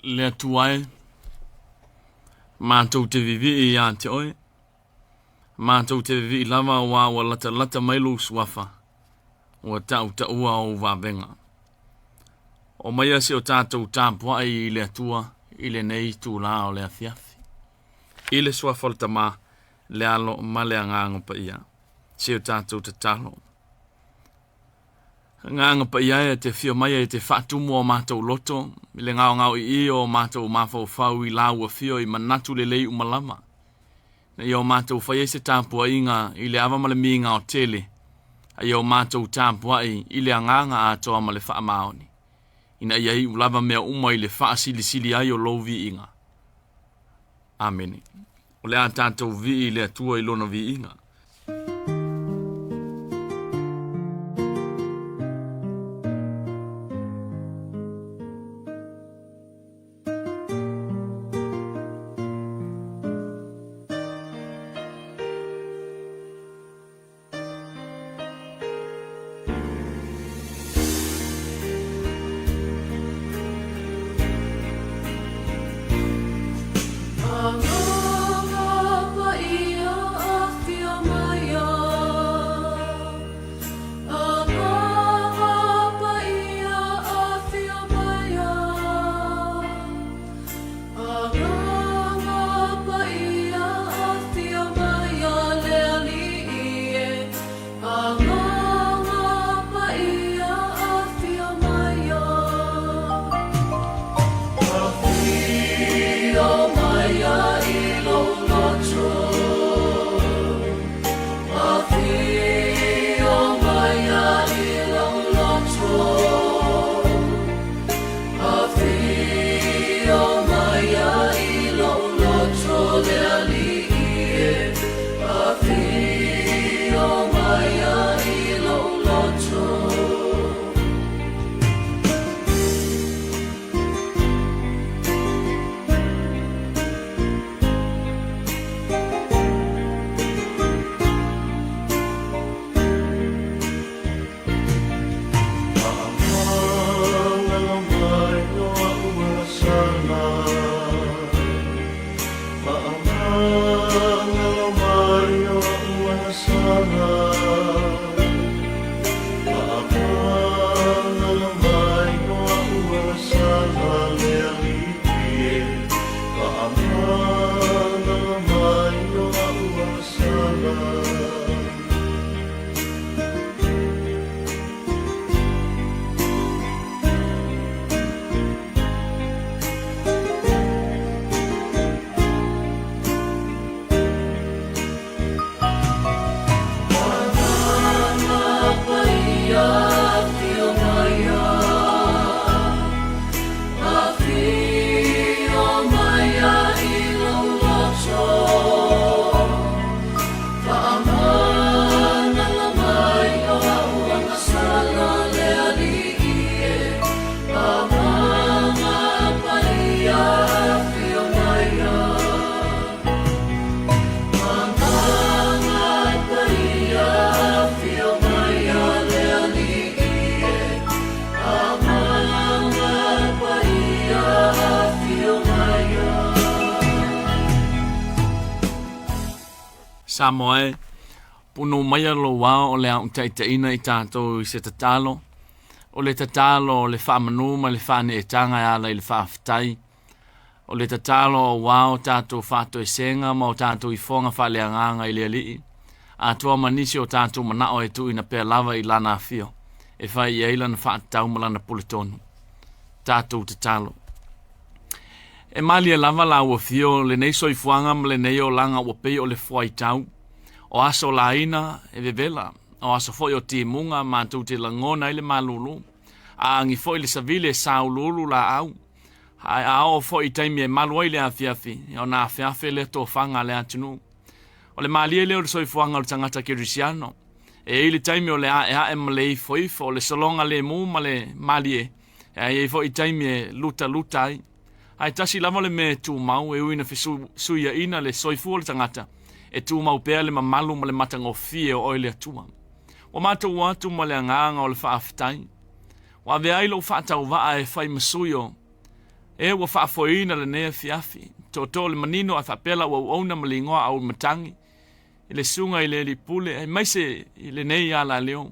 Le Atua e, matou te vivii ia te oe, matou te vivii lava aua ua latalata mai lou suafa, ua tautaua ou vavega. Omaia si o tatou tapuai i le Atua i lenei itulā o le afiafi. I le suafa o le Tama, le Alo ma le Agaga Paia. Si o tatou tatalo. Agaga Paia e, te afio mai e te faatumu o matou loto, i le gaogaoi'i o matou mafaufau i lau afio i manatu lelei uma lava. Ina ia o matou fai ai se tapuaiga i le ava ma le migaotele, a ia o matou tapuai i le agaga atoa ma le faamaoni, ina ia iu lava mea uma i le faasilisili ai o lou viiga. Amene. O le a tatou vii i le Atua i lona viiga. Samoa e, punou maia lou ao o le a taitaiina i tatou i se tatalo. O le tatalo o le faamanu ma le faaneetaga e ala i le faafetai. O le tatalo aua o tatou faatoesega ma o tatou ifoga faaleagaga i le Alii, atoa ma nisi o tatou manao e tuuina pea lava i lana afio, e fai i ai lana faatatau ma lana puletonu. Tatou tatalo. E malie lava lau afio lenei soifuaga ma lenei olaga ua pei o le fuaitau. O aso laina e vevela, o aso foi o timuga matou te lagona ai le malulu. A agi foi le savili e sauluulu laau. Ae a oo foi i taimi e malu ai le afiafi, ona afeafe lea tofaga a le atunuu. O le malie lea o le soifuaga o le tagata kerisiano. E i ai le taimi o le aeae ma le ifoifo, o le sologa lemu ma le malie, ae i ai foi taimi e lutaluta ai. Ae tasi lava le mea e tumau, e ui ina fesuiaina le soifua o le tagata, e tumau pea le mamalu ma le matagofie o oe le Atua. Ua matou o atu ma le agaga o le faafetai. Ua avea ai lou faatauvaa e fai ma sui o E ua faafoeina lenei afiafi, tootoo le manino ae faapea lau auauna ma le igoa Auimatagi i le susuga i le Alii Pule aemaise i lenei alaleo.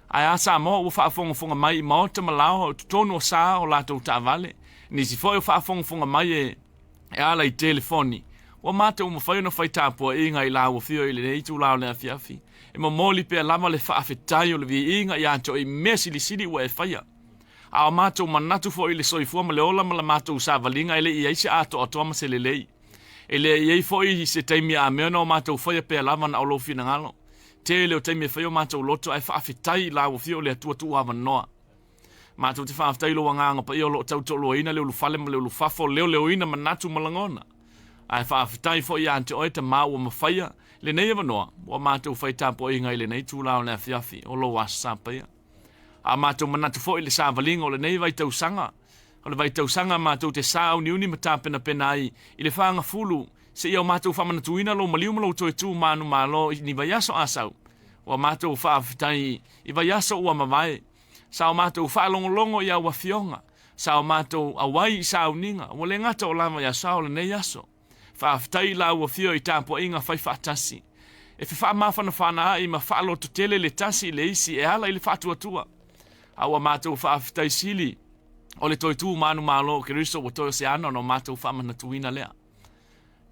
Ae a Samoa ua faafogafoga mai i maota ma laoa o totonu o sa o latou taavale, nisi foi o faafogafoga mai e ala i telefoni, ua matou mafai ona fai tapuaiga i lau afio i lenei itula o le afiafi. E momoli pea lava le faafetai o le viiga ia te oe i mea silisili ua e faia. A o matou manatu foi i le soifua ma le ola ma la matou savaliga e le i i ai se atoatoa ma se lelei. E le i i ai foi se taimi a mea ona o matou faia pea lava na o lou finagalo. Tele o taimi e fai o matou loto ae faafetai i lau afio o le Atua tuu avanoa. Matou te faafetai i lou agaga paia o lo o tautoaluaina le ulufale ma le ulufafo, leoleoina manatu ma lagona. Ae faafetai foi ia te oe Tama ua mafaia lenei avanoa ua matou fai tapuaiga i lenei itula o le afiafi o lou Aso Sa Paia. A matou manatu foi i le savaliga o lenei vaitausaga, o le vaitausaga matou te sāuniuni ma tapenapena ai i le fagafulu seia o matou faamanatuina lou maliu ma lou toe tu manumalo i ni vaiaso a sau. Ua matou faafetai i vaiaso ua mavae. Sa o matou faalogologo i au afioga, sa o matou auai i sauniga, ua le gata o la vaiaso a o lenei aso. Faafetai i lau afio i tapuaiga fai faatasi. E fefaamafanafana ai ma faalototele le tasi i le isi e ala i le faatuatua. A ua matou faafetai sili o le toe tu manumalo o Keriso ua toe o se ana ona o matou faamanatuina lea.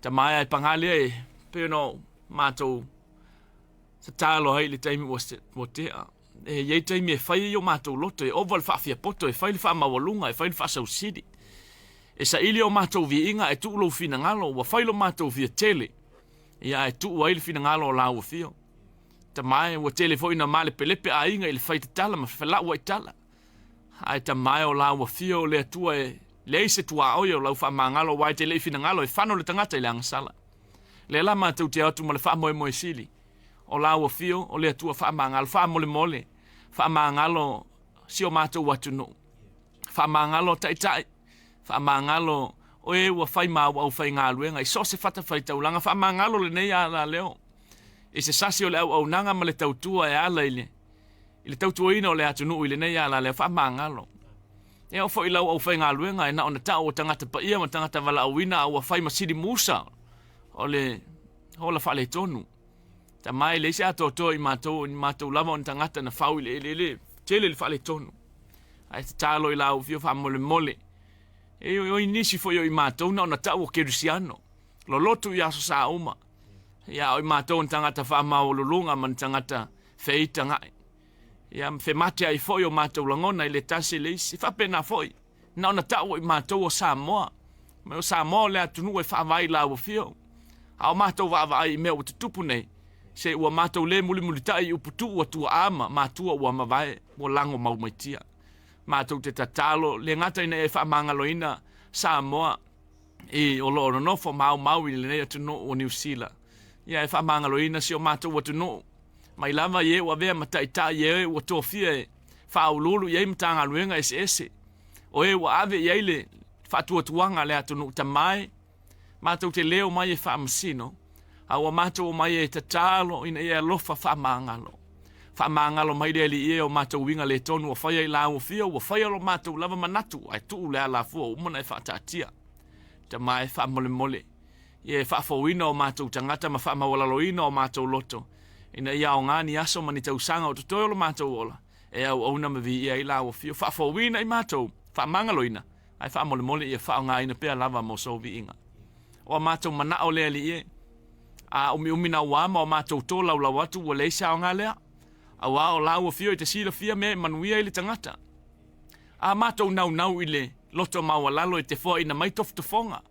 Tama e a e pagā lea e pei ona matou tatalo ai i le taimi ua tea. E i ai taimi e fai ai o matou loto, e ova le faafiapoto, e fai le faamaualuga, e fai le faasausili. E saili o matou viiga ae tuu lou finagalo, ua fai lo matou fia tele, ia ae tuu ai le finagalo o lau afio. Tama e, ua tele foi ina malepelepe aiga i le fai tatala ma felauai tala. Ae tama e o lau afio o le Atua e leai se tuaoi o lau faamagalo, aua e te le i finagalo e fano le tagata i le agasala. Lea la matou te atu ma le faamoemoe sili. O lau afio o le Atua faamagalo, faamolemole, faamagalo si o matou atunuu, faamagalo taitai, faamagalo o e ua fai ma au aufaigaluega i so o se fatafaitaulaga, faamagalo lenei alaleo i se sasi o le auaunaga ma le tautua e ala i le i le tautuaina o le atunuu i lenei alaleo, faamagalo. E oo foi i lau aufaigaluega e na ona tau o tagata paia ma tagata valaauina a ua fai ma sili musa o le ola faaletonu. Tama e leai se atoatoa i matou, o ni matou lava o ni tagata na fau i le eleele, tele le faaletonu. Ae tatalo i lau afio faamolemole. E oi nisi foi o i matou na ona tau o Kerisiano. Lolotu i aso sa uma. Ia o i matou ni tagata faamaualuluga ma ni tagata feitaga'i. Ia ma femate ai foi o matou lagona i le tasi i le isi. E faapena foi, na ona tau o i matou o Samoa. Ma o Samoa o le atunuu e faavae i lau afio. A o matou vaavaai i mea ua tutupu nei, se ua matou le mulimulitai i upu tuu a tuaa ma matua ua mavae, ua lago maumaitia. Matou te tatalo, le gata ina ia e faamagaloina Samoa i o lo o nonofo maumau i lenei atunuu o Niu Sila, ia e faamagaloina si o matou atunuu mai lava i e ua avea ma taitai i e ua tofia e faauluulu i ai Matagaluega eseese, o e ua ave i ai le faatuatuaga a le atunuu Tama e, matou te leo mai e faamasino, a ua matou omai e tatalo ina ia alofa faamagalo. Faamagalo mai le Alii e o matou uiga le tonu ua faia i lau afio, ua faia lo matou lava manatu, ae tuu le alafua ua uma ona e faataatia. Tama e, faamolemole, ia e faafouina o matou tagata ma faamaualaloina o matou loto, ina ia aoga ni aso ma ni tausaga o totoe o lo matou ola, e auauna ma viia ai lau afio. Faafouina i matou, faamagaloina, ae faamolemole ia faaaogaina pea lava mo sou viiga. O a matou manao le Alii e, a umiumi nauā ma o matou tolaulau atu ua leai se aoga lea, auā o lau afio e te silafia mea e manuia ai le tagata. A matou naunau i le loto maualalo e te foaina mai tofotofoga,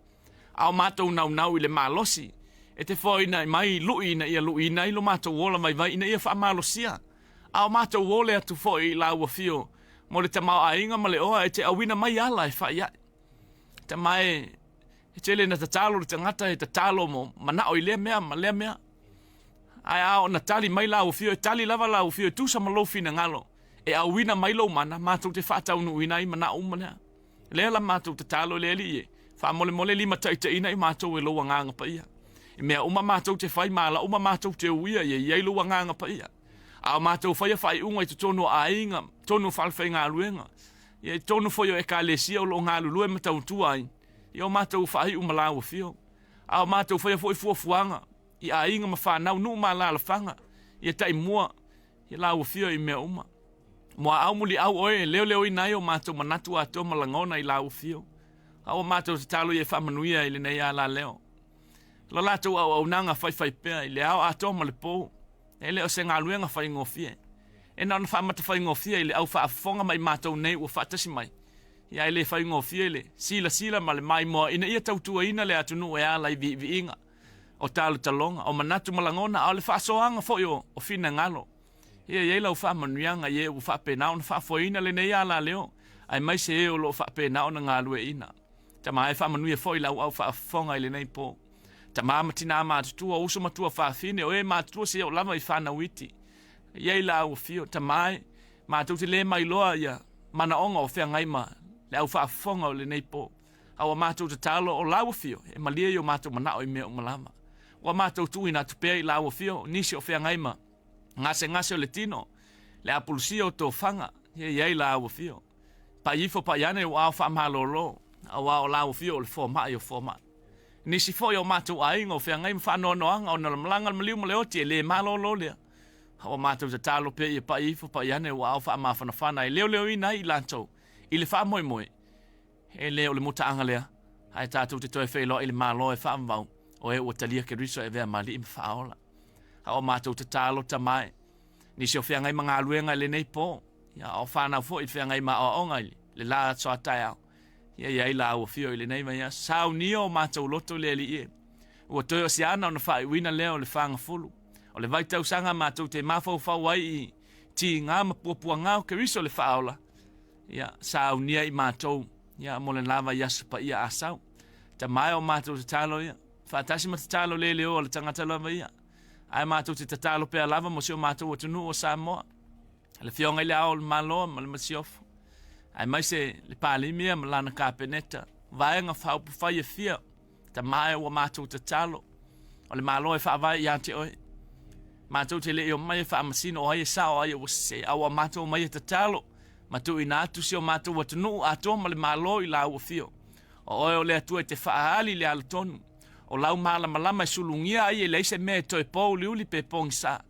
a o matou naunau i le malosi e te foaina mai lui ina ia luiina ai lo matou ola vaivai ina ia faamalosia, a o matou ole atu foi i lau afio mo le tamaoaiga ma le oa e te auina mai ala e fai ai. Tama e, e tele na tatalo le tagata e tatalo mo manao i lea mea ma lea mea. Ae a ona tali mai lau afio, e tali lava lau afio e tusa ma lou finagalo e auina mai lou mana matou te faataunuuina ai manao uma lea. Lea la matou tatalo i le Alii e, faamolemole limataitaiina i matou e lou Agaga Paia. I mea uma matou te fai ma ala uma matou te uia ia i ai lou Agaga Paia. A o matou faia faaiuga i totonu o aiga, totonu o falefaigaluega. Ia i totonu foi o Ekalesia o lo o galulue ma tautua ai, ia o matou faaiu ma lau afio. A o matou faia foi fuafuaga i aiga ma fanau, nuu ma alaalafaga, ia taimua ia lau afio i mea uma. Muaau muliau oe e leoleoina ai o matou manatu atoa ma lagona i lau afio. A ua matou tatalo ia e faamanuia i lenei alaleo. Lo latou auaunaga faifaipea i le ao atoa ma le po, e le o se galuega faigofie. E na ona faamata faigofie i le au faafofoga ma i matou nei ua faatasi mai. Ia e le faigofie le silasila ma le maimoa ina ia tautuaina le atunuu e ala i viiviiga, o talotaloga, o manatu ma lagona, a o le faasoaga foi o finagalo. Ia i ai lau faamanuiaga i e ua faapena ona faafoeina lenei alaleo, aemaise e o lo o faapena ona galueaiina. Tama e faamanuia foi lau au faafofoga i lenei po. Tama ma tinā matutua, uso matua fafine, o e matutua seia oo lava i fanau iti. I ai lau afio, tama e, matou te le mailoa ia manaoga o feagai ma le au faafofoga o lenei po. A ua matou tatalo o lau afio e malie i o matou manao i mea uma lava. Ua matou tuuina atu pea i lau afio nisi o feagai ma gasegase o le tino, le apulusia o tofaga, ia i ai lau afio. Pai ifo pai ane ua ao faamalolo, aua o lau afio o le fomai o fomai. Nisi foi o matou aiga o feagai ma faanoanoaga ona o le malaga a le maliu ma le oti e le malolo lea. A ua matou tatalo pea ia pai ifo pai ane ua ao faamafanafana e leoleoina ai i latou i le faamoemoe. E le o le mutaaga lea, ae tatou te toe feiloai i le Malo e faavavau o e ua talia Keriso e avea ma Alii ma Faaola. A ua matou tatalo Tama e, nisi o feagai ma galuega i lenei po, ia a o fanau foi i feagai ma aoaoga i le la aso a taeao, ia i ai la ua fio i lenei vaiaso. Saunia o matou loto i le Alii e. Ua toe o se ana ona faaiuina lea o le fagafulu. O le vaitausaga matou te mafaufau ai i tiga ma puapuaga o Keriso le Faaola, ia saunia i matou ia mo le lava i aso paia a sau. Tama e o matou tatalo ia, faatasi ma tatalo le leo o le tagata lava ia. Ae matou te tatalo pea lava mo si o matou atunuu o Samoa. Le afioga i le Ao o le Malo ma le Masiofo. Aemaise le Palemia ma lana Kapeneta, vaega faaupufai e fia, Tama e ua matou tatalo, o le Malo e faavae ia te oe. Matou te le i omai e faamasino o ai e sao o ai ua sese, a ua matou omai e tatalo ma tuuina atu si o matou atunuu atoa ma le Malo i lau afio. O oe o le Atua e te faaali i le alatonu, o lau malamalama e sulugia ai e leai se mea e toe pōuliuli pe pogisa.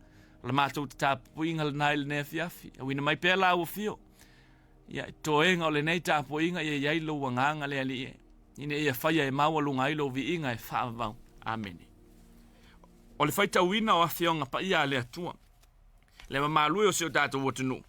O le matou tapuaiga lena i lenei afiafi. Auina mai pea lau afio. Ia, toega o lenei tapuaiga ia i ai lou agaga le Alii e, ina ia faia e maualuga ai lou viiga e faavavau. Amene. O le faitauina o afioga paia a le Atua, le mamalu e o si o tatou atunuu,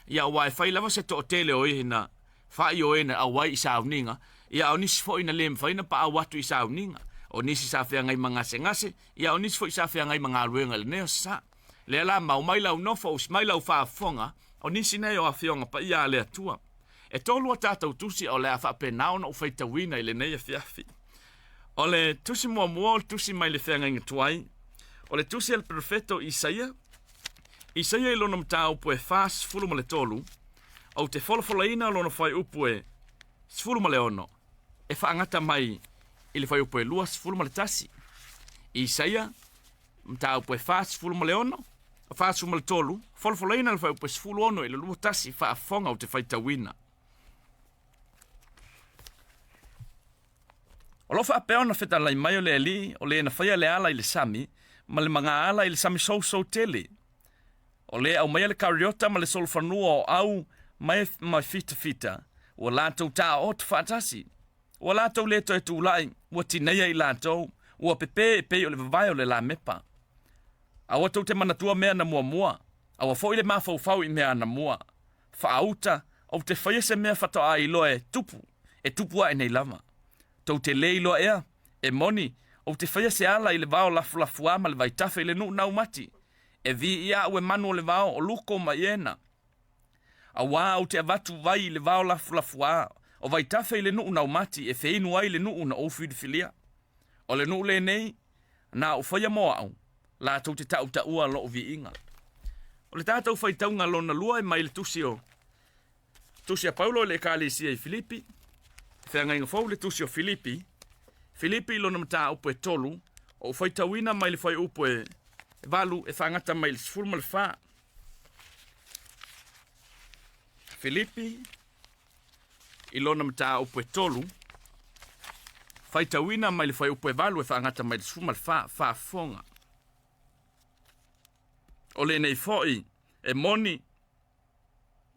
ia aua e fai lava se toatele o e na faaioi na auai i sauniga, ia a o nisi foi na le mafai ona paau atu i sauniga, o nisi sa feagai ma gasegase, ia o nisi foi sa feagai ma galuega i lenei aso sa. Lea la mau mai lau nofo, usi mai lau faafofoga, o nisi nei o afioga paia a le Atua. E tolu a tatou tusi o le a faapena ona ou faitauina i lenei afiafi. O le tusi muamua o le tusi mai le feagaiga tuai, o le tusi a le perofeto Isaia, Isaia i lona mataupu e 43, ou te folafolaina lona fuaiupu e 16, e faagata mai i le fuaiupu e 21. Isaia, mataupu e 46, 43, folafolaina le fuaiupu e 16 i le 21, faafofoga ou te faitauina. O lo o faapea ona fetalai mai o le Alii, o le na faia le ala i le sami, ma le magaala i le sami sousou tele. O le aumaia le kariota ma le solofanua o au mai ma fitafita, ua latou taoto faatasi. Ua latou le toe tulai, ua tineia i latou, ua pepe e pei o le vavae o le lamepa. Aua tou te manatua mea na muamua, aua foi le mafaufau i mea anamua. Faauta, ou te faia se mea faatoa iloa e tupu, e tupu ae nei lava. Tou te le iloa ea, e moni, ou te faia se ala i le vao lafulafuā ma le vaitafe i le nuu naumati. E viia au e manu o le vao, o luko ma iena. Auā ou te avatu vai i le vao lafulafuā, o vaitafe i le nuu naumati e feinu ai le nuu na ou filifilia. O le nuu lenei, na ou faia mo au, latou te tautaua lou viiga. O le tatou faitauga lona lua e mai le tusi o tusi a Paulo i le Ekalesia i Filipi, feagaiga fou le tusi o Filipi, Filipi lona mataupu e tolu, o ou faitauina mai le fuaiupu e 8 e faagata mai i le 14. Filipi i lona mataupu e tolu, faitauina mai le fuaiupu e valu e faagata mai le 14, faafofoga. O lenei foi e moni,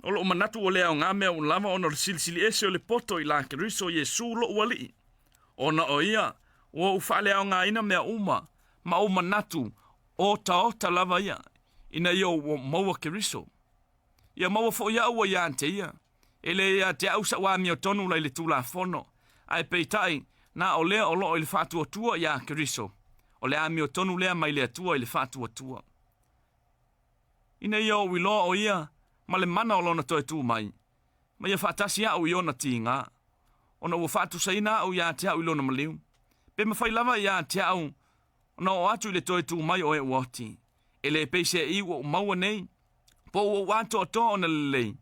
o lou manatu ua le aoga mea uma lava ona o le silisili ese o le poto i la Keriso Iesu lou Alii, ona o ia ua ou faaleaogaina mea uma ma ou manatu otaota lava ia, ina ia ou maua Keriso. Ia maua foi au ua ia te ia. E le ia te au sa'u amiotonu la i le Tulafono, ae peitai, na o lea o loo i le faatuatua iā Keriso, o le amiotonu lea mai le Atua i le faatuatua. Ina ia ou iloa o ia ma le mana o lona toe tu mai, ma ia faatasi a'u i ona tigā, ona ua faatusaina a'u iā te a'u i lona maliu, pe mafai lava iā te a'u ona oo atu i le toe tu mai o e ua oti. E le pei se i ua ou maua nei, po ua ou atoatoa ona lelei,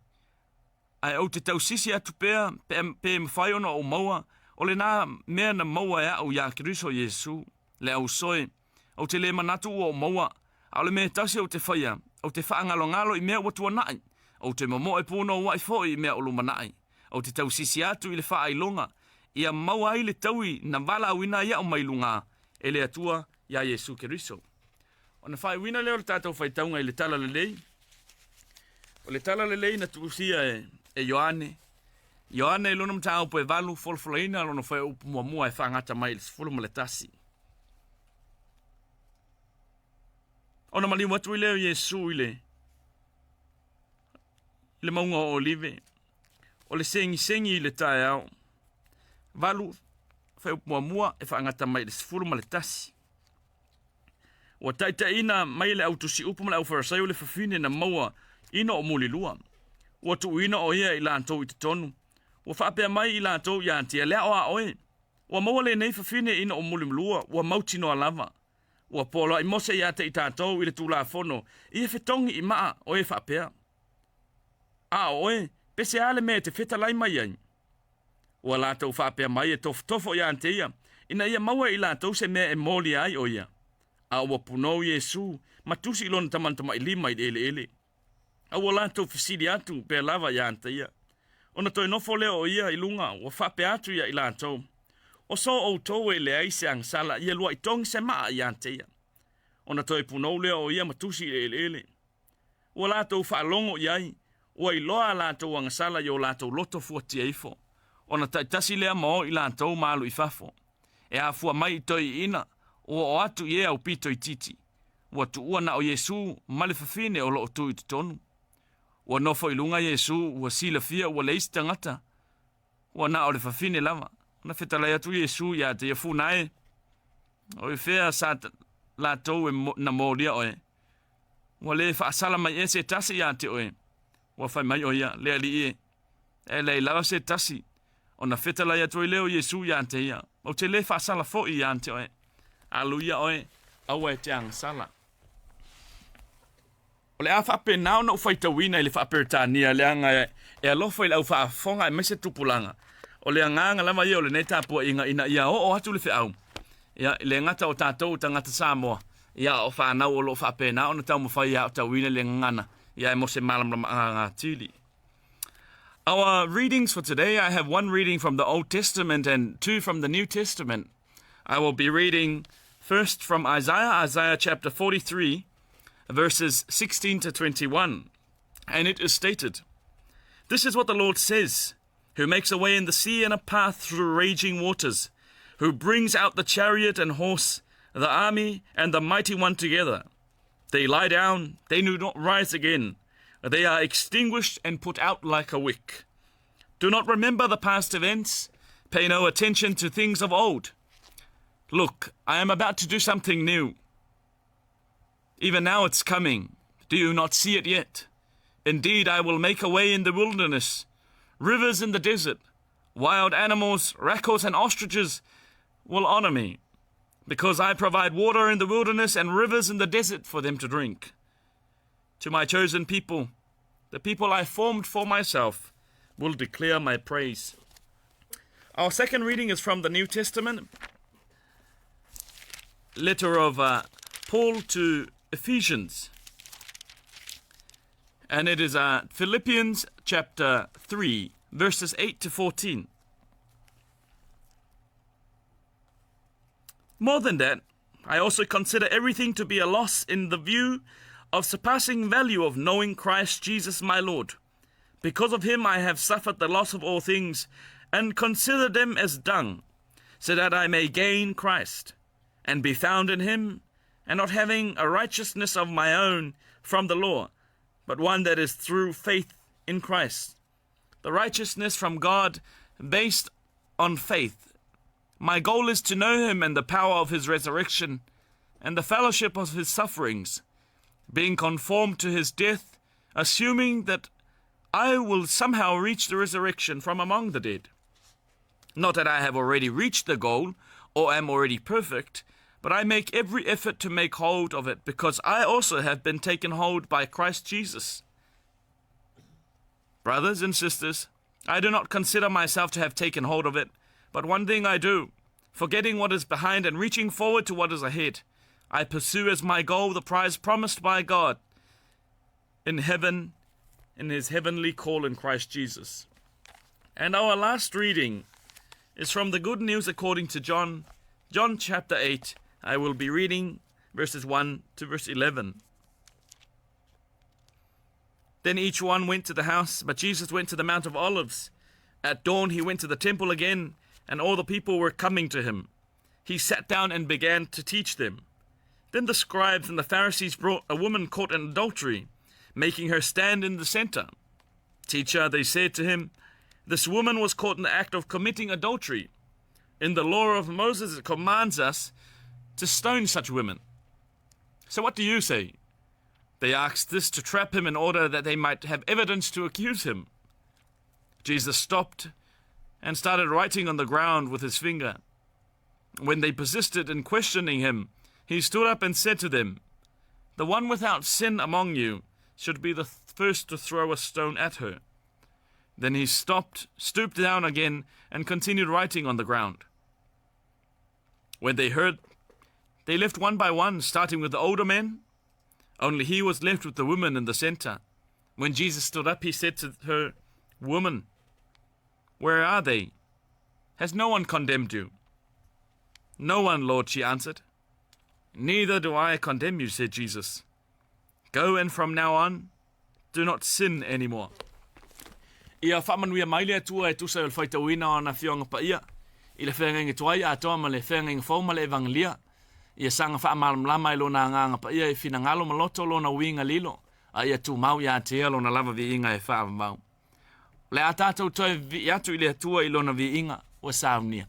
ae ou te tausisi atu pea pe, pe mafai ona ou maua o lenā mea na maua e a'u iā Keriso Iesu, le ausoe. Ou te le manatu ua ou maua, a o le mea e tasi ou te faia, ou te faagalogalo i mea ua tuana'i, ou te momoe punoua'i foi i mea o lumana'i. Ou te tausisi atu i le faailoga, ia maua ai le taui na valaauina ai a'u mai lugā e le Atua iā Iesu Keriso. Ona faaiuina lea o le tatou faitauga i le Tala Lelei. O le Tala Lelei na tuusia e, e Ioane. Ioane i lona mataupu e valu, folafolaina lona fuaiupu muamua e faagata mai i le 11. Ona maliu atu i lea o Iesu i le i le mauga o Olive, o le segisegi i le taeao. Valu, fuaiupu muamua e faagata mai i le 11. Ua taitaiina mai e le au tusiupu ma le au Farisai le fafine na maua ina o mulilua. Ua tuuina o ia i latou i totonu. Ua faapea mai i latou ia te ia, Le ao a oe. Ua maua lenei fafine ina o mulimulua, ua mautinoa lava. Ua poloai Mose ia te i tatou i le Tulafono, ia fetogi i maa o e faapea. A o oe, pe se a le mea e te fetalai mai ai? Ua latou faapea mai e tofotofo ia te ia, ina ia maua e i latou se mea e molia ai o ia. A ua punou Iesu ma tusi i lona tamatamailima i le eleele. A ua latou fesili atu pea lava ia te ia. Ona toe nofo lea o ia i luga, ua faapea atu ia i latou, O so outou e leai se agasala, ia lua'i togi se maa ia te ia. Ona toe punou lea o ia ma tusi i le eleele. Ua latou faalogo i ai, ua iloa a latou agasala i o latou loto fuatia ifo, ona taitasi lea ma o i latou ma alu i fafo. E afua mai i toeaiina, ua oo atu i e aupito itiiti. Ua tuua na o Iesu ma le fafine o lo o tu i totonu. Ua nofo i luga Iesu, ua silafia ua leai se tagata, ua na o le fafine lava. Ona fetalai atu Iesu ia te ia, Funa e, o i fea sa latou e na molia oe? Ua le faasala mai ea se tasi ia te oe? Ua fai mai o ia, Le Alii e, e leai lava se tasi. Ona fetalai atu ai lea o Iesu ia te ia, Ou te le faasala foi ia te oe. Alu ia oe, aua e te agasala. O le a faapena ona ou faitauina i le faa-Peretania leaga e alofa i le au faafofoga aemaise tupulaga. O le agaga lava ia o lenei tapuaiga ina ia oo atu le feau, ia, e le gata o tatou o tagata Samoa, ia, a o fanau o lo o faapena ona taumafai e aotauina le gagana, ia, mo se malamalamaaga atili. Our readings for today, I have one reading from the Old Testament and two from the New Testament. I will be reading first from Isaiah, Isaiah chapter 43, verses 16 to 21. And it is stated, This is what the Lord says, who makes a way in the sea and a path through raging waters, who brings out the chariot and horse, the army and the mighty one together. They lie down, they do not rise again. They are extinguished and put out like a wick. Do not remember the past events. Pay no attention to things of old. Look, I am about to do something new. Even now it's coming. Do you not see it yet? Indeed, I will make a way in the wilderness, rivers in the desert. Wild animals, rackhorse and ostriches will honor me, because I provide water in the wilderness and rivers in the desert for them to drink. To my chosen people, the people I formed for myself, will declare my praise. Our second reading is from the New Testament, letter of uh, Paul to Ephesians. And it is uh, Philippians chapter 3, verses 8 to 14. More than that, I also consider everything to be a loss in the view of surpassing value of knowing Christ Jesus my Lord. Because of him I have suffered the loss of all things and consider them as dung, so that I may gain Christ and be found in him, and not having a righteousness of my own from the law, but one that is through faith in Christ. The righteousness from God based on faith. My goal is to know him and the power of his resurrection and the fellowship of his sufferings, being conformed to his death, assuming that I will somehow reach the resurrection from among the dead. Not that I have already reached the goal or am already perfect, but I make every effort to make hold of it because I also have been taken hold by Christ Jesus. Brothers and sisters, I do not consider myself to have taken hold of it, but one thing I do, forgetting what is behind and reaching forward to what is ahead, I pursue as my goal the prize promised by God in heaven, in his heavenly call in Christ Jesus. And our last reading is from the Good News according to John, John chapter 8. I will be reading verses 1 to verse 11. Then each one went to the house, but Jesus went to the Mount of Olives. At dawn he went to the temple again, and all the people were coming to him. He sat down and began to teach them. Then the scribes and the Pharisees brought a woman caught in adultery, making her stand in the center. Teacher, they said to him, this woman was caught in the act of committing adultery. In the law of Moses, it commands us to stone such women. So what do you say? They asked this to trap him in order that they might have evidence to accuse him. Jesus stopped and started writing on the ground with his finger. When they persisted in questioning him, he stood up and said to them, The one without sin among you should be the first to throw a stone at her. Then he stopped, stooped down again, and continued writing on the ground. When they heard, they left one by one, starting with the older men. Only he was left with the woman in the center. When Jesus stood up, he said to her, Woman, where are they? Has no one condemned you? No one, Lord, she answered. Neither do I condemn you, said Jesus. Go and from now on, do not sin anymore. Ia faamanuia mai le Atua e tusa o le faitauina o ana afioga paia i le feagaiga tuai atoa ma le feagaiga fou ma le Evagelia. Ia saga faamalamalama e lona agaga paia i finagalo ma loto lona uiga lilo, a ia tumau ia te ia lona lava viiga e faavavau. O le a tatou toe vivii atu i le Atua i lona viiga ua saunia.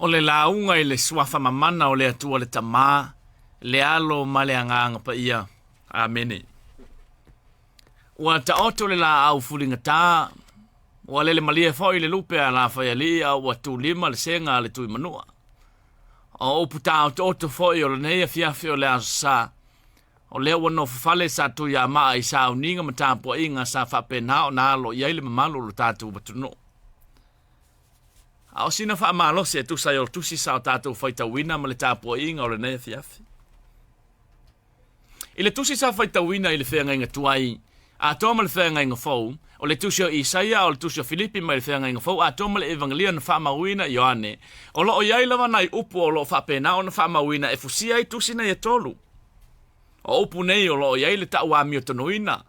O le lauga i le Suafa Mamana o le Atua le Tama, le Alo ma le Agaga Paia. Amene. Ua taoto le laau fuligatā, ua lele malie foi le lupe a Lafaialii a ua tulima le sega a le Tuimanua. O upu taotooto foi o lenei afiafi o le Aso Sa, o lea ua nofofale sa Tuiamaa i sauniga ma tapuaiga sa faapena ona alo i ai le mamalu o lo tatou atunuu. A o sina faamalosi e tusa ai o tusi sa o tatou faitauina ma le tapuaiga o lenei afiafi. I le tusi sa faitauina i le feagaiga tuai atoa ma le feagaiga fou, o le tusi o Isaia, o le tusi o Filipi mai le feagaiga fou atoa ma le Evangelia na faamauina i Ioane, o lo o i ai lava nai upu o lo o faapena ona faamauina e fusia ai tusi nei e tolu. O upu nei o lo o i ai le tau amiotonuina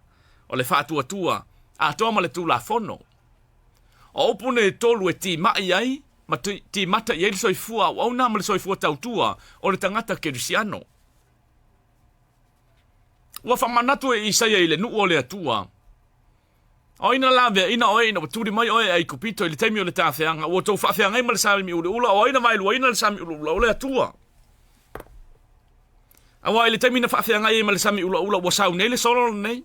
o le faatuatua atoa ma le Tulafono. O upu nei e tolu e timai ai ma timata i ai le soifua auauna ma le soifua tautua o le tagata kerisiano. Ua faamanatu e Isaia i le nuu o le Atua, O ai na laveaina oe ina ua tuli mai oe e Aikupito i le taimi o le tafeaga, ua outou faafeagai ma le sami ulaula, o ai na vaeluaina le sami ulaula o le Atua? Aua i le taimi na faafeagai ai ma le sami ulaula, ua sau nei le solo lenei.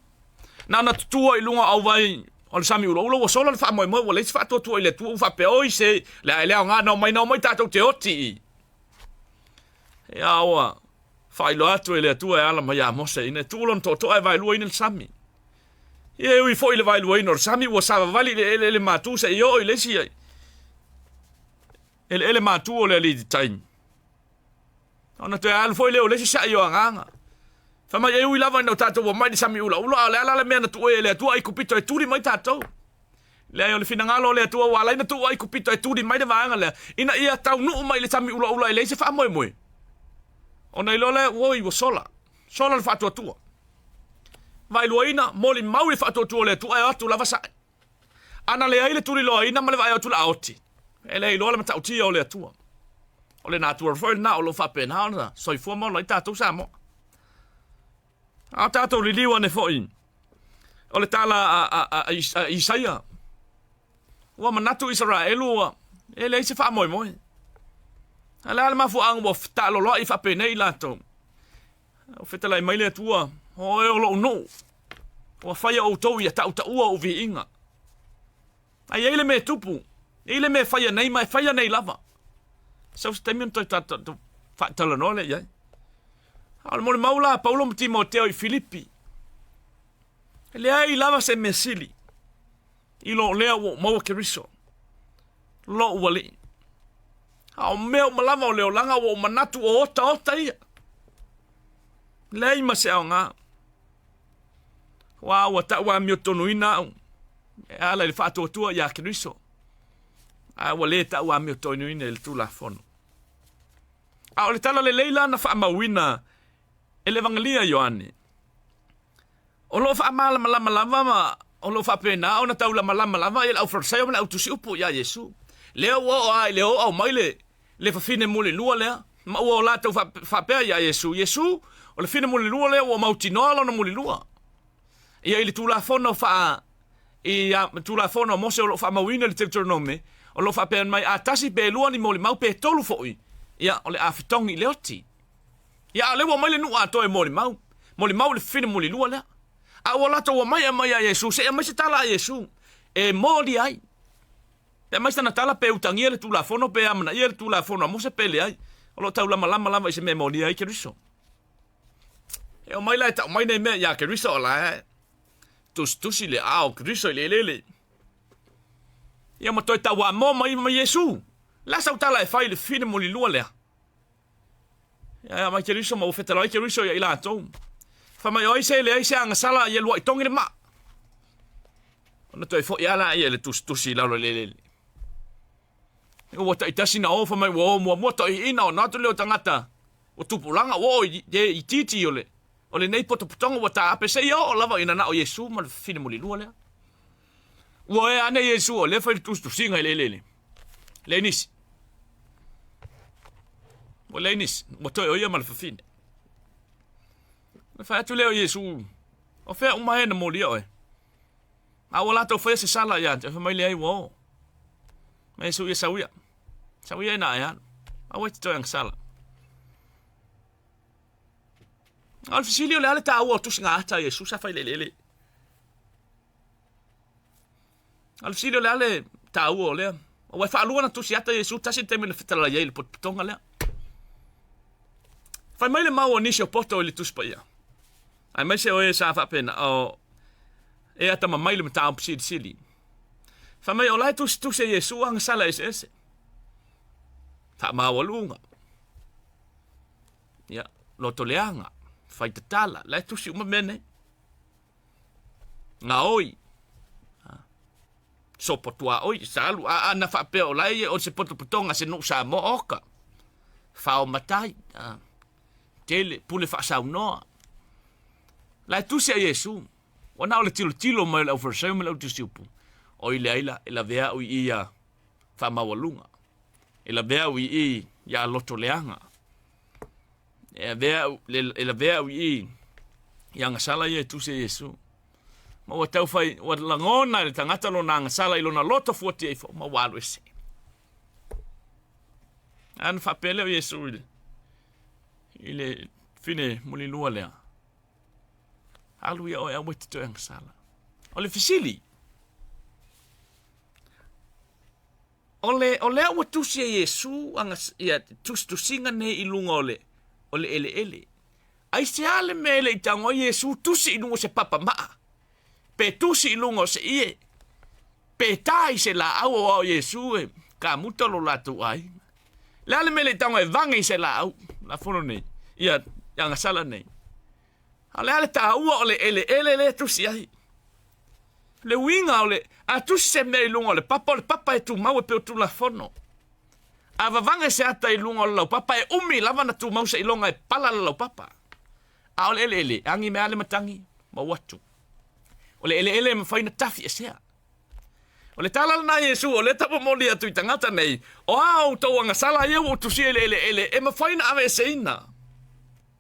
Na ona tutua i luga o auvai o le sami ulaula, ua sola le faamoemoe, ua leai se faatuatua i le Atua, ua faapea, oi se, le a e le aoga, na omai, na omai tatou te oti i. Ia ua faailoa atu e le Atua e ala mai ia Mose ina e tuu lona toatoa e vaeluaina le sami. Ia e ui foi i le vaeluaina o le sami ua savavali i le eleele matu seia oo i le isi eleele matu o le alii tai. Ona toe alu foi lea o le isi sa'i o agaga. Fai mai e ui lava ina o tatou omai i le sami ulaula, a o le a la le mea na tuua e le Atua Aikupito e tuli mai tatou? Leai, o le finagalo o le Atua ua ala ai ona tuu Aikupito e tuli mai le vaega lea, ina ia taunuu mai i le sami ulaula e leai se faamoemoe. Ona iloa lea, oi, ua sola. Sola le faatuatua. Vaeluaina, molimau i le faatuatua o le Atua e o atu lava sa'i. Ana leai le tuliloaina ma le vaai atu o le a oti, e le iloa le matautia o le Atua. O le natura foi lena o lo o faapena ona soifua ma ola ai tatou Samoa. A o tatou liliu ane foi, o le tala a Isaia, ua manatu Isaraelu ua e leai se faamoemoe. A le a le mafuaaga ua taaloloai faapenei latou? Ua fetalai mai le Atua, o oe o lou nuu, ua faia outou ia tautaua ou viiga. A i ai le mea e tupu, e i ai le mea e faia nei ma e faia nei lava. Sau se taimi ona toe faatalanoa lea i ai. A o le molimau la a Paulo ma Timoteo i Filipi, e leai lava se mea sili i lo lea ua ou maua Keriso, lou Alii. A o mea uma lava o le olaga ua ou manatu o otaota ia. Leai ma se aoga. Aua ua tau amiotonuina au e ala i le faatuatua ia Keriso, a ua le tau amiotonuina i le Tulafono. A o le tala lelei la na faamauina e le Evangelia a Ioane, O lo o faamalamalama lava ma o lo o faapena ona taulamalama lava le aufarisaio ma le autusiupu iā Iesu. Lea ua oo lava i le o aumai le, le fafine mulilua lea, ma ua o latou faapea iā Iesu, Iesu, o le fine mulilua lea ua mautinoa lona mulilua. Ia i le Tulafono faa, i a, Tulafono a Mose o lo o faamauina i le Deuteronome, o lo o faapea mai, a tasi pe lua ni molimau pe tolu foi, ia, o le a fetogi i le oti. Ia, a o lea ua aumai le nuu atoa e molimau, molimau i le fafine mulilua lea. A ua latou omai e aumai ia Iesu, se i aumai se tala a Iesu e moli ai. Pe aumai sana tala pe utagia le Tulafono, pe amanaia le Tulafono a Mose pe leai. O lo o taulamalama lava i se mea e molia ai Keriso. E omai la e tau mai nei mea ia Keriso o la e tusitusi le ao o Keriso i le eleele. Ia ma toe tauamoa mai ma Iesu. La sau tala e fai i le fafine mulilua lea. Ia mai Keriso ma ua fetalai Keriso ia i latou. Fai mai o ai se leai se agasala ia lua'i togi le maa. Ona toe fo'i lava laia i le tusitusi i lalo i le eleele. Ua taitasi na o fai mai ua o muamua toeaiina ona atu lea o tagata ua tupulaga ua oo i e itiiti o le o lenei potopotoga ua taape seia oo lava ina na o Iesu ma le fafine mulilua lea. Ua ea ane Iesu o lea e fai le tusitusiga i le eleele. Leai nisi. Ua leai nisi. Ua toe o ia ma le fafine. Na fai atu lea o Iesu, o fea uma e na molia oe? A ua latou faia se sala ia te, fai mai leai ua o. Ma Iesu ia sau ia. Sau ia ina e alu. Aua e te toe agasala. A o le fesili o le a le taua o tusiga ata a Iesu sa fai i le eleele? A o le fesili o le a le taua o lea? Aua e faalua ona tusi ata Iesu, tasi le taimi na fetalai ai i le potopotoga lea. Fai mai le mau a nisi o poto i le Tusi Paia, aemaise o e sa faapena, o e atamamai i le mataupu silisili. Fai mai o la e tusitusi e Iesu agasala eseese. Faamaualuga. Ia, loto leaga, fai tatala, la e tusi uma mea nei. Gaoi, sopo tuaoi, sa alu a ana faapea o la e o se potopotoga se nuu Samoa oka. Fao matai, tele, pule faasaunoa. La e tusi a Iesu, ua na o le tilotilo mai o le aufariseo ma le autusiupu, oi leai la, e lavea au i i ia faamaualuga. E lavea au i i ia loto leaga. E avea au, e lavea au i i i agasala ia e tusi e Iesu. Ma ua tau fai, ua lagona e le tagata lona agasala i lona loto fuatia ifo, ma ua alu ese. A na faapea lea o Iesu i le, i le fine mulilua lea. Alu ia oe aua e te toe agasala. O le fesili, O le, o lea ua tusi e Iesu aga, ia, tusitusiga nei i luga o le, o le eleele. Aisea le mea e le i tago ai Iesu tusi i luga o se papa maa, pe tusi i luga o se ie, pe tā i se laau o ao Iesu e kamuta lo latou aiga. Le a le mea e le i tago e vage i se laau, lafono nei, ia agasala nei. A o le a le taua o le eleele lea e tusi ai? Le uiga o le, a tusi se mea i luga o le papa, o le papa e tumau e pei o Tulafono. A vavage se ata i luga o le laupapa, e umi lava na tumau seiloga e pala le laupapa. A o le eleele, e agi mai lava le matagi ma ua atu. O le eleele e mafai ona tafiesea. O le tala lena a Iesu, o lea e taumomoli atu i tagata nei, o a outou agasala ia ua ou tusia i le eleele, e mafai ona aveeseina.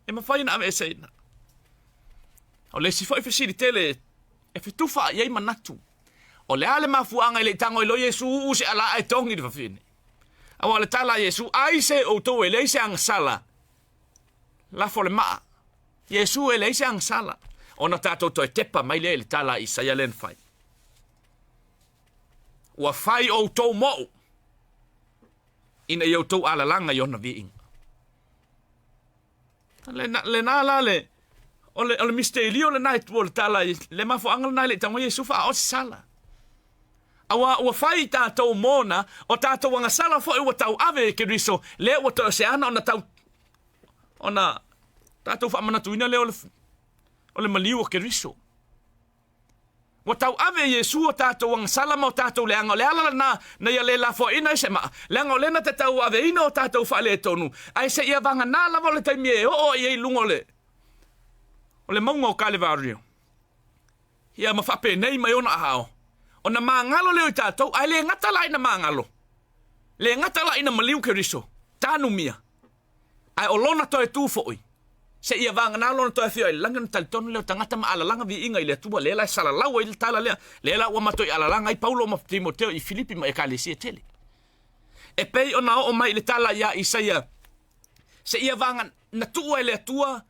E mafai ona aveeseina. O le isi foi fesili tele e fetufaai ai manatu, o le a le mafuaaga e le i tago ai loa Iesu uu se alaa e togi le fafine? Aua o le tala a Iesu, ai se outou e leai se agasala, lafo le maa. Iesu e leai se agasala. Ona tatou toe tepa mai lea i le tala a Isaia lea na fai. Ua fai outou moʻu ina ia outou alalaga i ona viiga. Le, lena la le, o le, o le mistelio lena e tua o le tala i le mafuaaga lena e le i tago ai Iesu faaoo se sala. Aua ua fai i tatou mona, o tatou agasala foi ua tauave e Keriso, lea ua toe o se ana ona tau, ona tatou faamanatuina lea o le, o le maliu o Keriso. Ua tauave e Iesu o tatou agasala ma o tatou leaga, o le ala lena na ia le lafoaina ai se maa, leaga o lea na te tauaveina o tatou faaletonu, ae seia vagana lava o le taimi e oo ai i luga o le, o le mauga o Kalevario. Ia ma faapenei mai ona aao, ona magalo lea o i tatou, ae le gata la ina magalo, le gata la ina maliu Keriso, tanumia, Ae o lona toe tu foi, seia vagana lona toe afio ai i le lagi ona talitonu lea o tagata ma alalaga viiga i le Atua, lea la e salalau ai le tala lea, lea la ua matou alalaga ai Paulo ma Timoteo i Filipi ma Ekalesia tele. E pei ona oo mai i le tala ia Isaia, seia vagana, na tuua e le Atua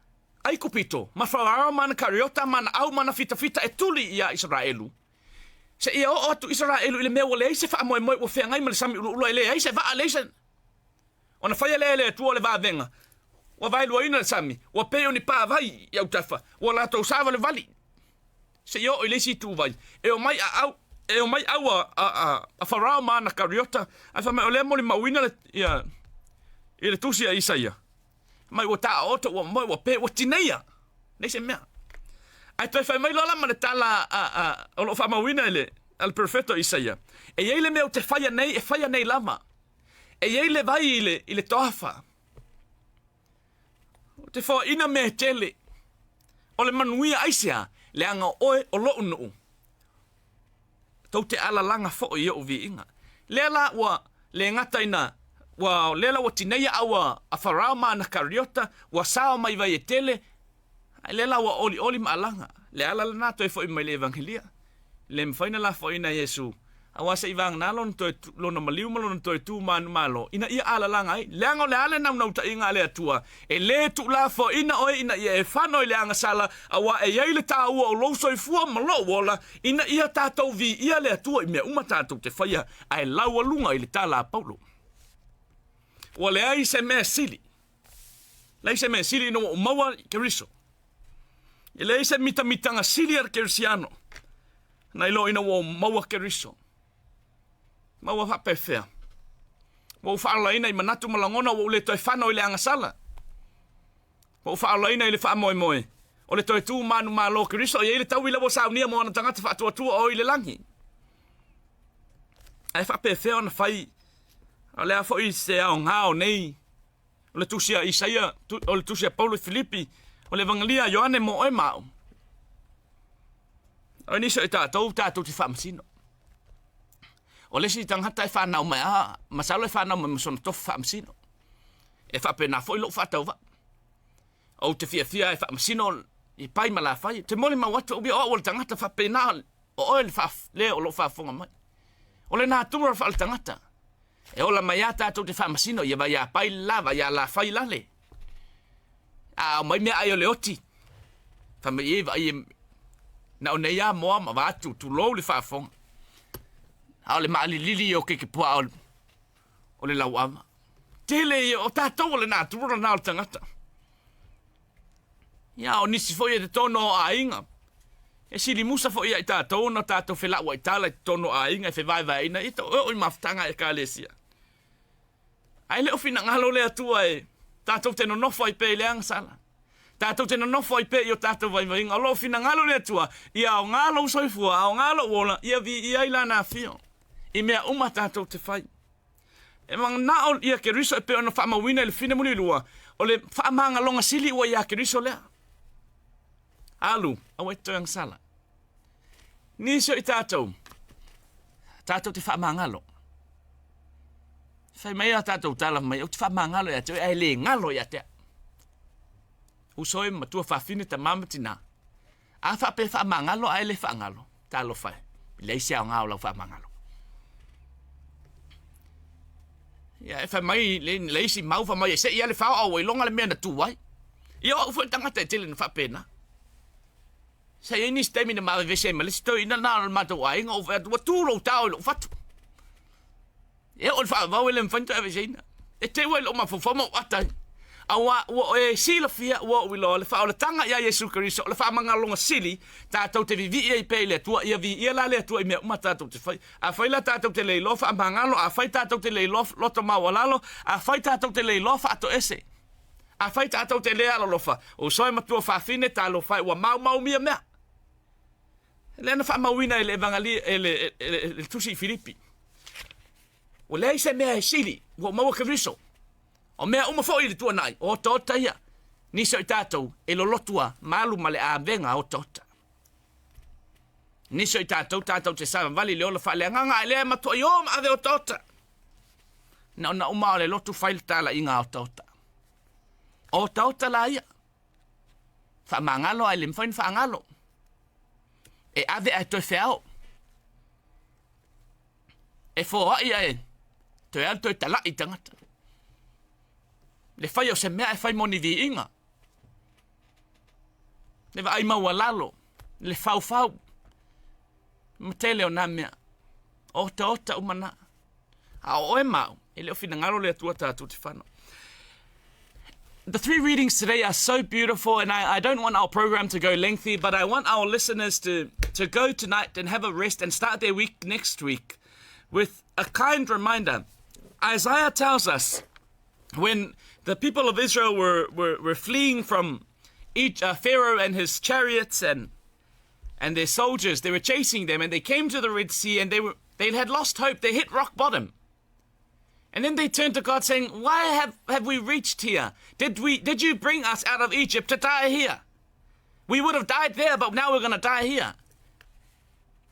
Aikupito, ma Farao ma ana kariota ma ana au ma ana fitafita e tuli ia Isaraelu, seia oo atu Isaraelu i le mea ua leai se faamoemoe ua feagai ma le sami uluulu e leai se vaa, leai se. Ona faia lea e le Atua o le vavega, ua vaeluaina le sami, ua pei o ni pāvai i autafa, ua latou savalivali seia oo i le isi ituvai. E omai aau, e omai au a, a, a, a Farao ma ana kariota, ae fai mai, o lea e molimauina le, ia, i le tusi a Isaia. Mai ua taoto, ua moe, ua pe, ua tineia, leai se mea. Ae toe fai mai loa la ma le tala a, a, o lo o faamauina i le, a le perofeto Isaia, e i ai le mea ou te faia nei, e faia nei lava. E i ai le vai i le, i le toafa. Ou te foaina mea e tele. O le manuia aisea, leaga o oe o loʻu nuu. Tou te alalaga foi i oʻu viiga. Lea la ua le gata ina ua lea la ua tineia au a, a Farao ma ana kariota, ua sao mai vai e tele, ae lea la ua olioli ma alaga. Le ala lena toe foi mai le Evangelia. Le mafai ona lafoaina e Iesu. Auā seivagana lona toe lona maliu ma lona toe tu manumalo ina ia alalaga ai. Leaga o le a le naunautaiga a le Atua, e lē tuulafoaina oe ina ia e fano i le agasala, auā e i ai le tāua o lou soifua ma lou ola, ina ia tatou viia le Atua i mea uma tatou te faia, ae laualuga i le tala a Paulo. Ua leai se mea sili, leai se mea sili ina ua ou maua i Keriso. E leai se mitamitaga sili a le Kerisiano nai lo ina ua ou maua Keriso. Maua faapefea. Ua ou faaolaina i manatu ma lagona ua ou le toe fano i le agasala. Ua ou faaolaina i le faamoemoe o le toe tu manumalo o Keriso e i ai le taui la ua saunia mo ana tagata faatuatua o i le lagi. Ae faapefea ona fai o le a foi se aoga o nei o le tusi a Isaia, o le tusi a Paulo i Filipi, o le Evangelia a Ioane mo oe ma au. O nisi o i tatou, tatou te faamasino. O le isi tagata e fanau mai a, masalo e fanau mai ma sona tofi faamasino. E faapena foi lou faatauvaa. Ou te fiafia e faamasino i pai ma lafai. Te molimau atu au ia o au o le tagata faapena o oe le faaf, le o lou faafofoga mai. O le natura faaletagata. E ola mai a tatou te faamasino ia vai a pai le la, vai a lafai lale. A aumai meaai o le oti, fai mai e vaai e na o nei a moa ma vaatu, tulou le faafofoga. A o le maalilili o ke puaa o le lauava. Tele ia o tatou o le natura lena o le tagata. Ia o nisi foi e totonu o aiga. E silimusa foi ia i tatou ona tatou felauai tala i totonu o aiga e fevaevaeaina ia e oo i mafutaga a ekalesia. Ae le o finagalo le Atua e tatou te nonofo ai pea i le agasala. Tatou te nonofo ai pea i o tatou vaivaiga. O lo o finagalo le Atua, ia aoga lou soifua, aoga lou ola, ia viia ai Lana afio i mea uma tatou te fai. E manao ia Keriso e pei ona faamauina i le fine mulilua, o le faamagaloga sili ua iā Keriso lea. Alu, aua e te toe agasala. Nisi o i tatou, tatou te faamagalo. Fai mai a tatou tala mai, ou te faamagalo ia te oe, ae le galo ia te au. Uso e, matua fafine, tama ma tinā. A faapea faamagalo ae le faagalo, talofa e, e leai se aoga o lau faamagalo. Ia, e fai mai le, le isi mau, fai mai e sei lava le fao a ua iloga le mea na tu ai. Ia o au foi le tagata e tele na faapena. Sa i ai nisi taimi na mavevesi ai ma le isi toeaina na o le matou aiga, ou fai atu, ua tu lou tao i lou fatu. E oo i le faavavau e le mafai ona toe aveeseina. E teu ai lou mafaufau ma ou ata ai. Auā ua e silafia, ua ou iloa le faaolataga iā Iesu Keriso, o le faamagaloga sili, tatou te vivii ai pea i le Atua, ia viia la le Atua i mea uma tatou te fai. Afai la tatou te le iloa faamagalo, afai tatou te le iloa loto maualalo, afai tatou te le iloa faatoese, afai tatou te le alolofa, uso e matua fafine, talofa e, ua maumaumia mea. Lea na faamauina e le Evangelia, e le, e le, e le tusi i Filipi. Ua leai se mea e sili, ua ou maua Keriso. O mea uma foi i le tuanai, o otaota ia. Nisi o i tatou e lolotu a ma alu ma le avega otaota. Nisi o i tatou, tatou te savavali i le ola faaleagaga, ae lea e matuai o ma ave otaota. Na ona uma o le lotu fai le talaiga otaota. O otaota la ia. Faamagalo ae le mafai ona faagalo. E ave ae toe feao. E foai ae toe alu toe talai i tagata. Le fai o se mea e fai mo ni viiga. Le vaai maualalo, le faufau, ma tele o nā mea. Otaota uma na. A o oe ma au, e le o finagalo le Atua tatou te fano. The three readings today are so beautiful, and I, I don't want our program to go lengthy, but I want our listeners to, to go tonight and have a rest and start their week next week with a kind reminder. Isaiah tells us when the people of Israel were, were, were fleeing from each, uh, Pharaoh and his chariots and, and their soldiers, they were chasing them, and they came to the Red Sea and they, were, they had lost hope. They hit rock bottom. And then they turned to God saying, Why have, have we reached here? Did, we, did you bring us out of Egypt to die here? We would have died there, but now we're going to die here.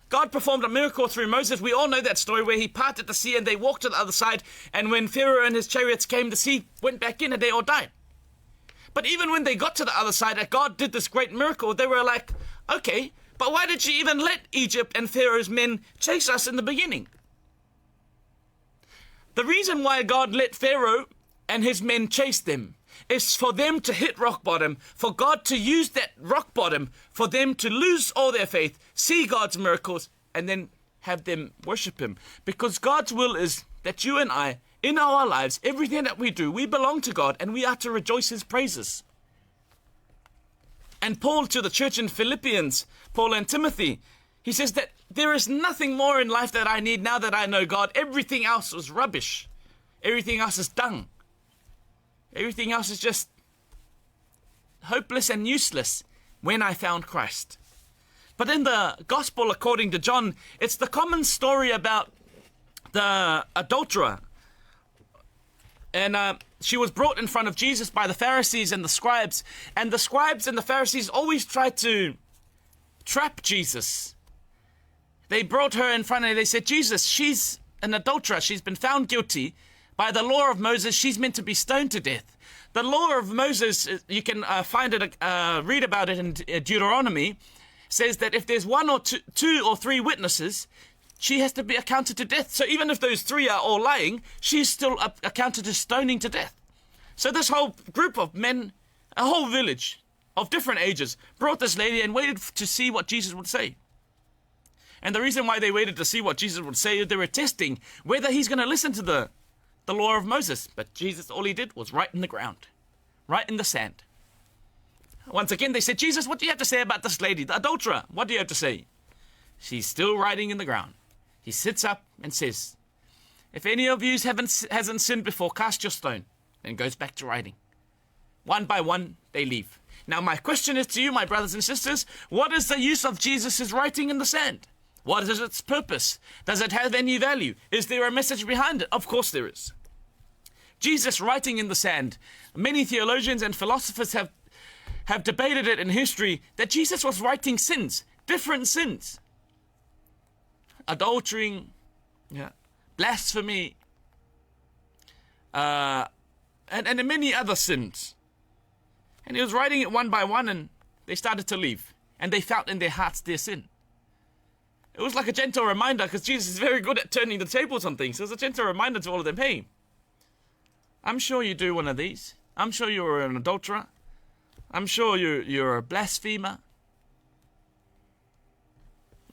God performed a miracle through Moses. We all know that story where he parted the sea and they walked to the other side. And when Pharaoh and his chariots came, the sea went back in and they all died. But even when they got to the other side and God did this great miracle, they were like, okay, but why did you even let Egypt and Pharaoh's men chase us in the beginning? The reason why God let Pharaoh and his men chase them is for them to hit rock bottom, for God to use that rock bottom for them to lose all their faith, see God's miracles, and then have them worship Him. Because God's will is that you and I, in our lives, everything that we do, we belong to God and we are to rejoice His praises. And Paul to the church in Philippians, Paul and Timothy, he says that there is nothing more in life that I need now that I know God. Everything else was rubbish. Everything else is dung. Everything else is just hopeless and useless when I found Christ. But in the gospel according to John, it's the common story about the adulterer. And uh, she was brought in front of Jesus by the Pharisees and the scribes. And the scribes and the Pharisees always tried to trap Jesus. They brought her in front and they said, Jesus, she's an adulterer. She's been found guilty. By the law of Moses, she's meant to be stoned to death. The law of Moses, uh, you can uh, find it, uh, read about it in uh, Deuteronomy, says that if there's one or two, two or three witnesses, she has to be accounted to death. So even if those three are all lying, she's still accounted to stoning to death. So this whole group of men, a whole village of different ages, brought this lady and waited to see what Jesus would say. And the reason why they waited to see what Jesus would say is they were testing whether he's going to listen to the, the law of Moses. But Jesus, all he did was write in the ground, write in the sand. Once again, they said, Jesus, what do you have to say about this lady, the adulterer? What do you have to say? She's still writing in the ground. He sits up and says, If any of you haven't, hasn't sinned before, cast your stone. And goes back to writing. One by one, they leave. Now, my question is to you, my brothers and sisters, what is the use of Jesus' writing in the sand? What is its purpose? Does it have any value? Is there a message behind it? Of course there is. Jesus writing in the sand. Many theologians and philosophers have, have debated it in history that Jesus was writing sins, different sins. Adultery, yeah, blasphemy, uh, and, and many other sins. And he was writing it one by one, and they started to leave. And they felt in their hearts their sin. It was like a gentle reminder, because Jesus is very good at turning the tables on things. It was a gentle reminder to all of them hey, I'm sure you do one of these. I'm sure you're an adulterer. I'm sure you, you're a blasphemer.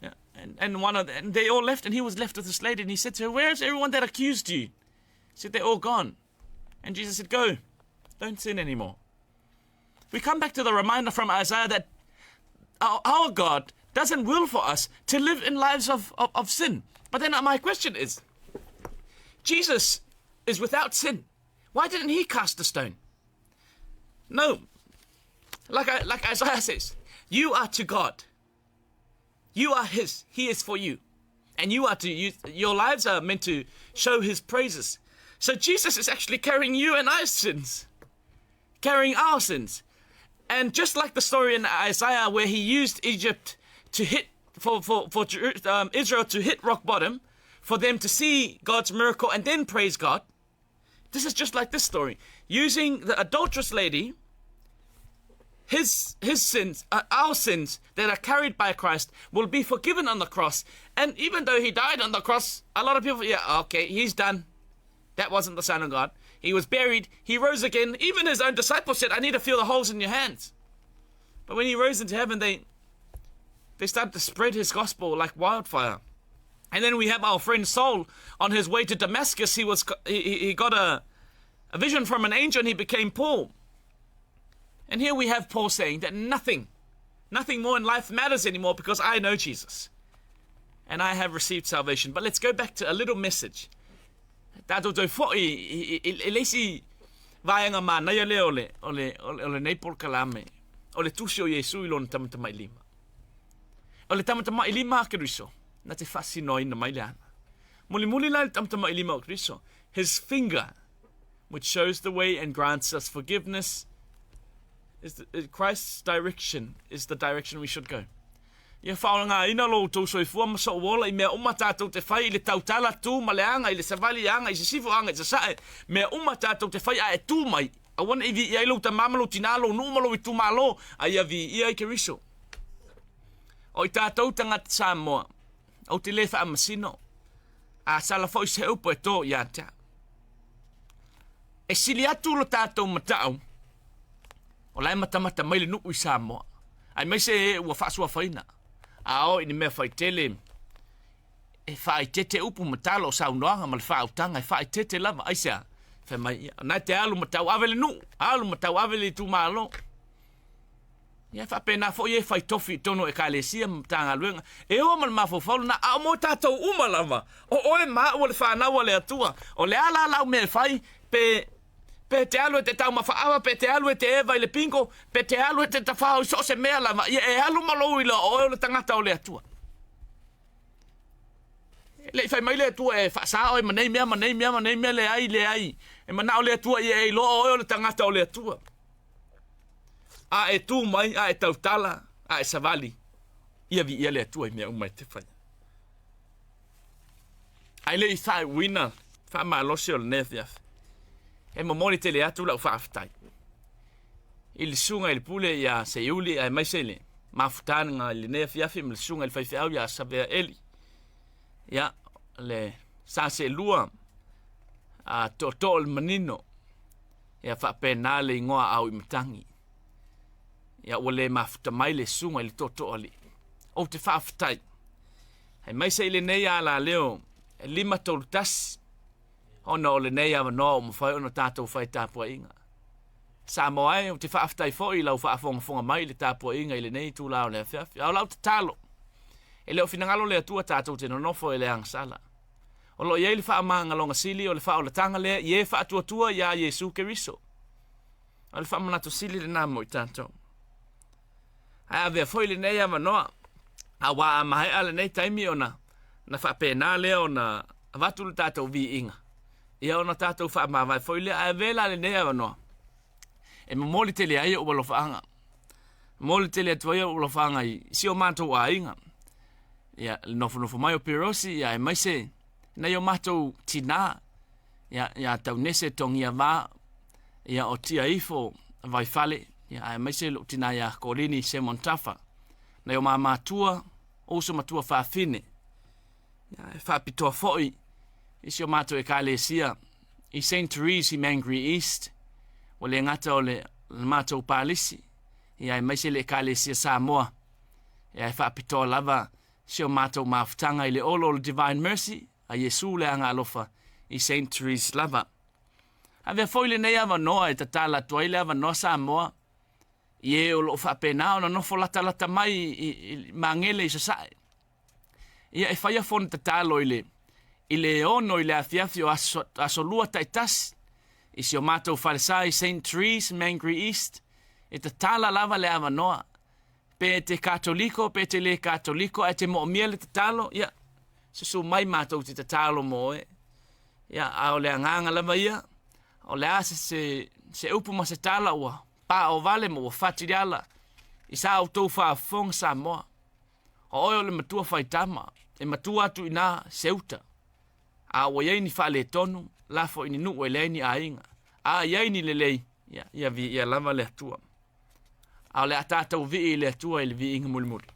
Yeah. And, and, one of the, and they all left, and he was left with this lady, and he said to her, Where's everyone that accused you? He said, They're all gone. And Jesus said, Go, don't sin anymore. We come back to the reminder from Isaiah that our, our God doesn't will for us to live in lives of, of, of sin. But then my question is Jesus is without sin. Why didn't he cast a stone? No. Like, I, like Isaiah says, you are to God. You are his. He is for you. And you are to use, your lives are meant to show his praises. So Jesus is actually carrying you and I's sins. Carrying our sins. And just like the story in Isaiah where he used Egypt to hit, for, for, for um, Israel to hit rock bottom, for them to see God's miracle and then praise God. This is just like this story. Using the adulterous lady, his, his sins, uh, our sins that are carried by Christ will be forgiven on the cross. And even though he died on the cross, a lot of people, yeah, okay, he's done. That wasn't the Son of God. He was buried. He rose again. Even his own disciples said, I need to feel the holes in your hands. But when he rose into heaven, they, they started to spread his gospel like wildfire. And then we have our friend Saul on his way to Damascus. He, was, he, he got a, a vision from an angel and he became Paul. And here we have Paul saying that nothing, nothing more in life matters anymore because I know Jesus and I have received salvation. But let's go back to a little message. Tātou tau fo'i i le isi vaega manaia lea o le, o le, o le, o lenei polokalame, o le tusi o Iesu i lona tamatamailima. O le tamatamailima a Keriso, na te faasinoaina mai le ana. Mulimuli la i le tamatamailima o Keriso, his finger, which shows the way and grants us forgiveness, is the, Christ's direction is the direction we should go. Ia faaaogaina lo outou soifua ma sou ola i mea uma tatou te fai i le tautala, tu ma le aga i le savali, aga i sisifo, aga i sasae, mea uma tatou te fai a e tu mai, aua ne i viia ai lou tamā ma lou tinā, lou nuu ma lou itumalo, a ia viia ai Keriso. O i tatou tagata Samoa, ou te le faamasino, a sala foi se upu e tō ia te au. E sili atu lo tatou matau, o la e matamata mai le nuu i Samoa, aemaise e ua faasuafaina, a o i ni mea faitele e faaitete upu ma tala o saunoaga ma le faautaga e faaitete lava. Aisea? Fai mai, ia, na te alu ma tauave le nuu, alu ma tauave le itumalo. Ia e faapena foi e fai tofi i totonu o ekalesia ma Matagaluega. E oo ma le mafaufau lena, a o mo tatou uma lava, o oe ma au o le fanau a le Atua. O le a la lau mea e fai, pe pe te alu e te taumafa ava, pe te alu e te eva i le bingo, pe te alu e te tafao i so o se mea lava, ia e alu ma lou iloa o oe o le tagata o le Atua. E le i fai mai le Atua e faasa oe ma nei mea ma nei mea ma nei mea, leai, leai. E manao le Atua ia e iloa o oe o le tagata o le Atua. A e tu mai, a e tautala, a e savali, ia viia le Atua i mea uma e te faia. Ae le i faaiuina faamalosi o lenei afiafi, e momoli tele atu lau faafetai i le susuga i le pule ia Seiuli aemaise le mafutaga i lenei afiafi ma le susuga i le faifeau ia Savea Eli. Ia, le sa seelua a tootoo o le manino, ia faapena le igoa a Auimatagi. Ia ua le mafuta mai le susuga i le tootoo alii. Ou te faafetai. Aemaise i lenei alaleo e 531 ona o lenei avanoa ua mafai ona tatou fai tapuaiga. Samoa e, ou te faafetai foi i lau faafogafoga mai i le tapuaiga i lenei itula o le afiafi. A o lau tatalo, e le o finagalo le Atua tatou te nonofo e le agasala. O lo o i ai le faamagaloga sili o le faaolataga lea i e faatuatua iā Iesu Keriso. O le faamanatu sili lena mo i tatou. Ae avea foi lenei avanoa, aua a maea lenei taimi ona na faapena lea ona avatu le tatou viiga, ia ona tatou faamavae foi lea. Ae avea la lenei avanoa e momoli tele ai ou alofaaga, momoli tele atu ai ou alofaaga i si o matou aiga, ia le nofonofo mai o Pirosi, ia aemaise nai o matou tinā, ia ia Taunese Togiavā, ia o Tia Ifo Vaifale, ia aemaise lou tinā ia Kolini Simon Tafa, nai o mamatua, uso matua faafine, ia e faapitoa foi i si o matou ekalesia i Saint Therese i Mangere East, ua le gata o le matou palisi, ia aemaise le ekalesia Samoa, ia e faapitoa lava si o matou mafutaga i le olo o le Divine Mercy a Iesu le aga alofa i Saint Therese lava. Avea foi lenei avanoa e tatala atu ai le avanoa Samoa i e o lo o faapena ona nofo latalata mai i, i Magele i Sasae. Ia e faia fono tatalo i le i le 6 i le afiafi o aso, aso lua taitasi i si o matou falesa i St. Therese, Mangere East, e tatala lava le avanoa. Pe te Katoliko, pe te le Katoliko, ae te moomia le tatalo, ia, susu mai matou te tatalo mo oe. Ia, a o le agaga lava ia, o le a se, se, se upu ma se tala ua paovale ma ua fati le ala i sa outou faafofoga Samoa. O oe o le matua faitama, e matua atu i nā se uta. A ua i ai ni faaletonu, lafo i ni nuu e leai ni aiga. A i ai ni lelei, ia, ia viia lava le Atua. A o le a tatou vii i le Atua i le viiga mulimuli.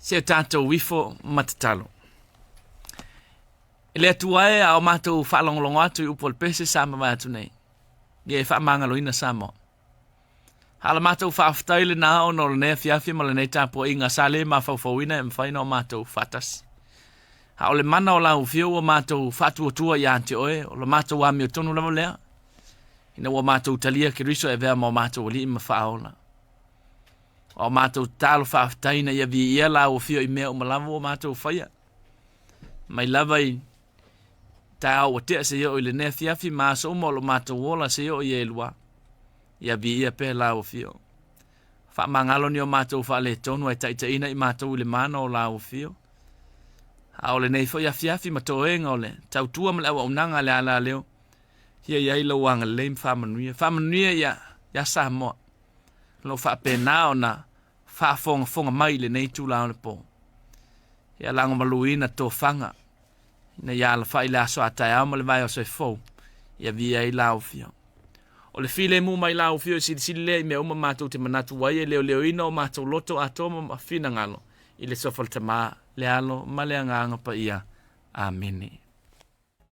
Se o tatou ifo ma tatalo. E le Atua e, a o matou faalogologo atu i upu o le pese sa mavae atu nei, ia e faamagaloina Samoa. A o le matou faafetai lena ona o lenei afiafi ma lenei tapuaiga sa le mafaufauina e mafai ona o matou faatasi. A o le mana o lau afio ua matou faatuatua ia te oe, o le matou amiotonu lava lea, ina ua matou talia Keriso e avea ma o matou alii ma faaola. A o matou tatalo faafetai ina ia viia lau afio i mea uma lava ua matou faia. Mai lava i taeao ua tea seia oo i lenei afiafi ma aso uma o lo matou ola seia oo i elua. Ia viia pea lau afio. Faamagalo ni o matou faaletonu ae taitaiina i matou i le mana o lau afio. A o lenei foi afiafi ma toega o le tautua ma le auaunaga a le alaleo, ia i ai lau agalelei ma faamanuia. Faamanuia ia, ia Samoa. O lo o faapena ona faafogafoga mai i lenei itula o le po. Ia lagomaluina tofaga ina ia alafai le aso a taeao ma le vaiaso e fou, ia viia ai lau afio. O le filemu mai lau afio e silisili lea i mea uma matou te manatu ai e leoleoina o matou loto atoa ma finagalo i le suafa o le Tama, le Alo ma le Agaga Paia. Amene.